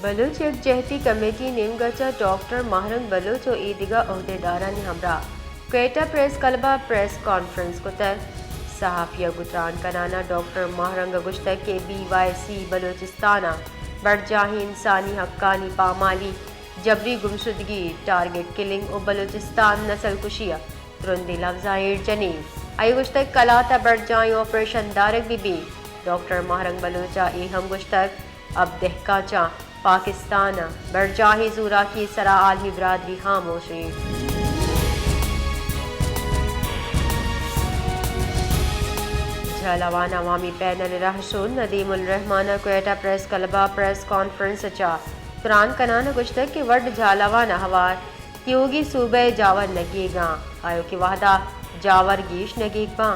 بلوچ یکجہتی کمیٹی نیمگ ءَ چہ ڈاکٹر ماہ رنگ بلوچ ءُ اے دگہ عہدیدارانی ہمراہ کوئٹہ پریس کلب ءَ پریس کانفرنس کتگ۔ صحافی ءَ گوں تران کنان ءَ ڈاکٹر ماہ رنگ ءَ گوشتگ کہ بی وائی سی بلوچستان ءَ برجاہیں انسانی حقانی پامالی، جبری گمشدگی، ٹارگٹ کلنگ ءُ بلوچستان نسل کشی ءَ ترندیں لبزاں ایر جنی۔ آئی ءَ گوشتگ کلات ءَ برجاہیں آپریشن دارگ بہ بیت۔ ڈاکٹر ماہ رنگ بلوچ ءَ اے ہم گوشتگ اب دہکاں چہ پاکستان ءَ برجاہیں زوراکی ءِ سرا عالمی برادری ہاموش اِنت۔ جھالاوان عوامی پینل ءِ رہشون ندیم الرحمان ءَ کوئٹہ پریس کلب ءَ پریس کانفرنس ءَ چہ تران کنان ءَ گوشتگ کہ وڈ جھالاوان ءَ ہوار تیوگی صوبہ ءِ جاور نگیگ اَنت، آیوکیں وہد ءَ جاور گیش نگیگ باں۔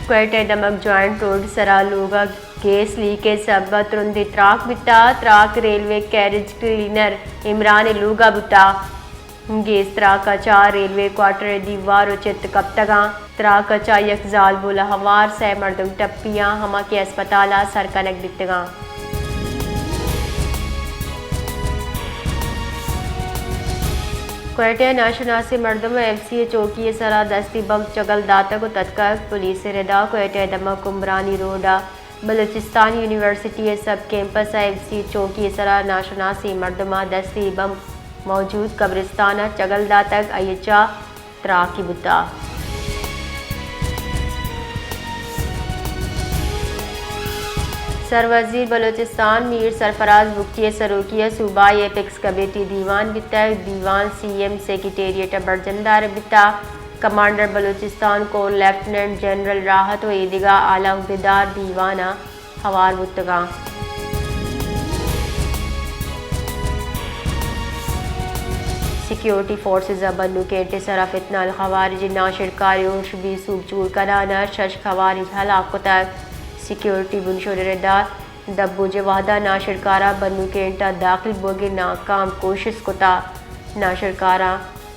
کوئٹہ ءِ دمگ جوائنٹ روڈ ءِ سرا لوگ ءَ گیس لیک ءِ سبب ءَ ترندیں تراک بیتگ۔ تراک ریلوے کیریج کلینر عمران ءِ لوگ ءَ بوتگ۔ گیس تراک ءَ چہ ریلوے کوارٹر ءِ دیوار ءَ چت کپتگ اَنت۔ تراک ءَ چہ یک زالبول ءَ ہوار سئے مردم ٹپی اَنت، ہما کہ ہسپتال ءَ سر کنگ بیتگ اَنت۔ کوئٹہ ءَ ناشناسیں مردم ءَ ایف سی اے چوکی ءِ سرا دستی بم چگل داتگ ءُ تتکگ۔ پولیس ءِ ردا کوئٹہ ءِ دمگ کمبرانی روڈ ءَ بلوچستان یونیورسٹی ءِ سب کیمپس ءَ ایف سی چوکی ءِ سرا ناشناسیں مردماں دستی بم موجود قبرستان ءَ چگل داتگ، آئی ءَ چہ تراکی بوتگ۔ سروزیر بلوچستان میر سرفراز بگٹی ءِ سروکی ءَ صوبائی ایپکس کمیٹی دیوان بیتگ۔ دیوان سی ایم سیکرٹریٹ ءَ برجم دارگ بیتگ۔ کمانڈر بلوچستان کور لیفٹیننٹ جنرل راحت ءُ اے دگہ اعلی عہدیدار دیوان ءَ ہوار بوتگ اَنت۔ سیکیورٹی فورسز ءَ بنو کینٹ ءِ سرا فتنہ الخوارج ناشرکاری ارش بی سوب جوڑ کنان ءَ شش خوارج ہلاک کتگ۔ سیکیورٹی بنشون ءِ ردا دبوج ءِ وہدا ناشرکاراں بنو کینٹ ءَ داخل بوگ ءِ ناکام کوشست کتگ۔ ناشرکاراں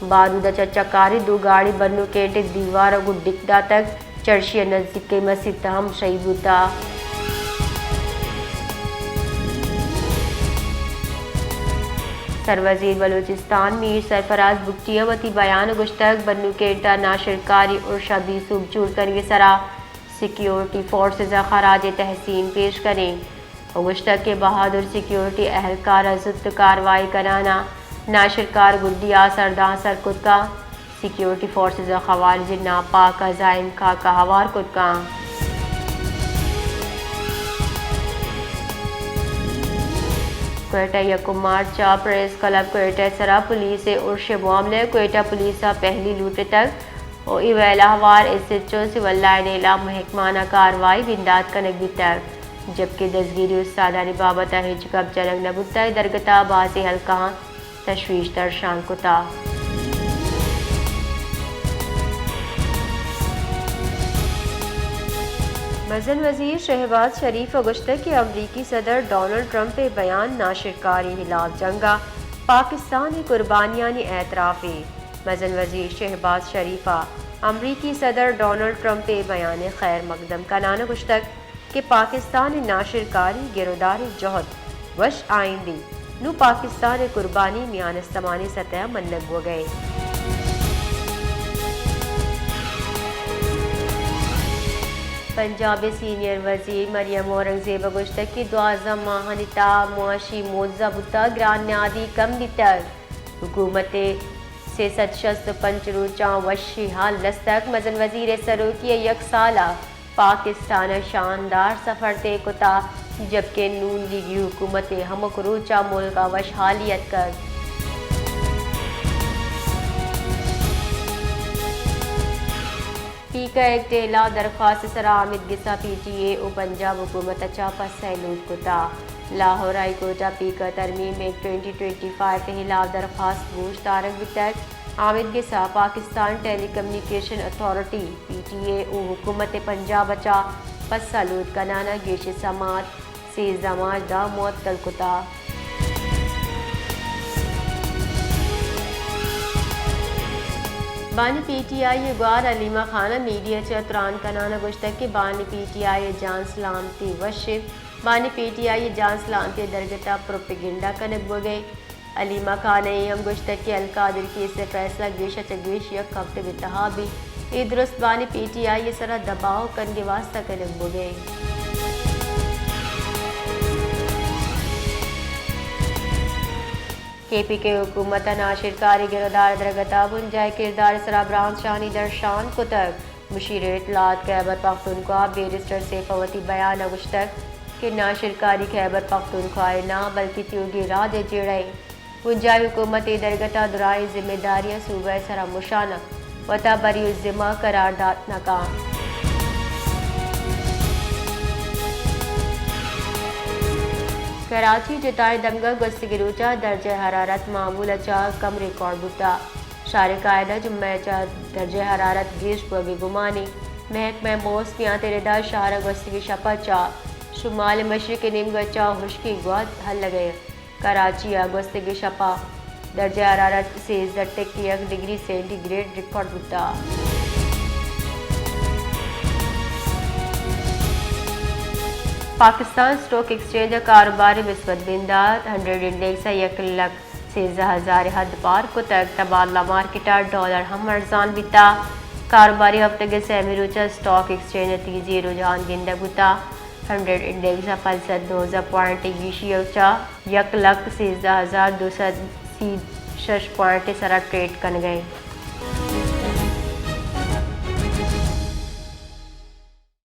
بارود ءَ چہ چکاری دو گاڑی بنو کینٹ ءِ دیوار ءَ گوں ڈک داتگ، چرشی ءَ نزیکیں مسیت ہم شہید بوتگ۔ سروزیر بلوچستان میر سرفراز بگٹی ءَ وتی بیان ءَ گوشتگ، بنو کینٹ ءَ ناشرکاری ارش ءَ بی سوب جوڑ کنگ ءِ سرا سیکیورٹی فورسز ءَ خراج تحسین پیش کنیں۔ ءُ گوشتگ کہ بہادر سیکیورٹی اہلکار ءَ زوت کاروائی کنان ءَ ناشرکار گڈی آسر داں سر کت کنت۔ سیکیورٹی فورسز ءَ خوارج ناپاک ءَ زائم خاک ءَ ہوار کت کنت۔ کوئٹہ، یکم مارچ ءَ پریس کلب کوئٹہ ءِ سرا پولیس ءِ ارش ءِ معاملہ ءَ کوئٹہ پولیس ءَ پہلی لوٹتگ۔ ءُ اے ویل ءَ ہوار S H O civil line ءِ ہلاپ محکمہ ءَ کاروائی بندات کنگ بیتگ، جبکہ دزگیری استادانی بابت ءَ ہچ گپ جنگ نہ بوتگ۔ اے درگت ءَ بازیں حلقہاں تشویش درشان کتگ۔ مزن وزیر شہباز شریف ءَ گوشتگ کہ امریکی صدر ڈونلڈ ٹرمپ ءِ بیان ناشرکاری ہلاپ جنگ ءَ پاکستان ءِ قربانیانی اعترافے۔ مزن وزیر شہباز شریف ءَ امریکی صدر ڈونلڈ ٹرمپ ءِ بیان ءِ خیر مقدم کنان ءَ گوشتگ کہ پاکستان ءِ ناشرکاری گرودار ءِ جہد وش آئندے، نوں پاکستان ءِ قربانی میان استمانی سطح ءَ منگ بوگ ءَ اِنت۔ پنجاب ءِ سینئر وزیر مریم اورنگزیب ءَ گوشتگ کہ دوازدہ ماہانی تہا معاشی معجزہ بوتگ، گران نہادی کم بیتگ۔ حکومت ءِ سئے سد شست ءُ پنچ روچاں وشی حال رستگ۔ مزن وزیر ءِ سروکی ءَ یک سال ءَ پاکستان ءَ شاندار سفر طے کتگ، جبکہ نون لیگی حکومت ءِ ہمک روچ ءَ ملک ءَ وشحالی اتکگ۔ پیکا ایکٹ ءِ ہلاپ درخواست ءِ سرا آمید گسا پی ٹی اے ءُ پنجاب حکومت ءَ چہ پسہ ءِ لوٹ کتگ۔ لاہور ہائی کورٹ ءَ پیکا ترمیم ایکٹ ٹوئنٹی ٹوئنٹی فائیو ءِ ہلاپ درخواست گوش دارگ بیتگ۔ آمید گسا Pakistan telecommunication authority, P T A, ءُ حکومت پنجاب ءَ چہ پسہ لوٹ کنان ءَ گیش سماعت سیزدہ مارچ ءَ معطل کتگ۔ بانی پی ٹی آئی ءِ گوار حلیمہ خان ءَ میڈیا ءَ چہ تران کنان ءَ گوشتگ کہ بانی پی ٹی آئی ءِ جان سلامتی وش انت۔ بانی پی ٹی آئی ءِ جان سلامتی ءِ درگت ءَ پروپیگنڈا کنگ بوگ ءَ انت۔ حلیمہ خان ءَ اے ہم گوشتگ کہ القادر کیس ءِ فیصلہ گیش ءَ چہ گیش یک ہفتے ءِ تہا بیت۔ اے درست بانی پی ٹی آئی ءِ سرا دباؤ کنگ ءِ واستہ کنگ بوگ ءَ انت۔ کے پی کے حکومت ءَ ناشرکاری گرودار ءِ درگت ءَ بنجاہی کردار ءِ سرا برانز شانی درشان کتگ۔ مشیر اطلاعات خیبر پختونخوا بیرسٹر سیف ءَ وتی بیان ءَ گوشتگ کہ ناشرکاری خیبر پختونخوا ءِ نہ بلکہ تیوگیں راج ءِ جیڑہ انت۔ بنجاہی حکومت ءِ درگت ءَ درائیں ذمہ داریاں صوبہ ءِ سرا مشان ءَ وتا بری الذمہ قرار دات نہ کنت۔ کراچی ءِ جتائیں دمگاں گوستگیں روچ ءَ درجہ حرارت معمول ءَ چہ کم ریکارڈ بوتگ۔ شہر قائد ءَ جمعہ ءَ چہ درجہ حرارت گیش بوگ ءِ گمان انت۔ محکمہ موسمیات ءِ ردا شہر ءَ گوستگیں شپ ءَ چہ شمال مشرق ءِ نیمگ ءَ چہ ہشکیں گوات ہلگ ءَ انت۔ کراچی ءَ گوستگیں شپ ءَ درجہ حرارت سیزدہ ٹک یک ڈگری سینٹی گریڈ ریکارڈ بوتگ۔ پاکستان اسٹاک ایکسچینج ءَ کاروبار ءِ مثبت بندات، ہنڈریڈ انڈیکس ءَ یک لکھ سیزدہ ہزار ءِ حد پار کتگ۔ تبادلہ مارکیٹ ءَ ڈالر ہم ارزان بیتگ۔ کاروباری ہفتگ ءِ سیمی روچ ءَ اسٹاک ایکسچینج ءَ تیزی ءِ رجحان گندگ بوتگ۔ ہنڈریڈ انڈیکس ءَ پنچ سد نوزدہ پوائنٹ ءِ گیشی ءَ چہ یک لکھ سیزدہ ہزار دو سد سی شش پوائنٹ ءِ سرا ٹریڈ کنگ ءَ انت۔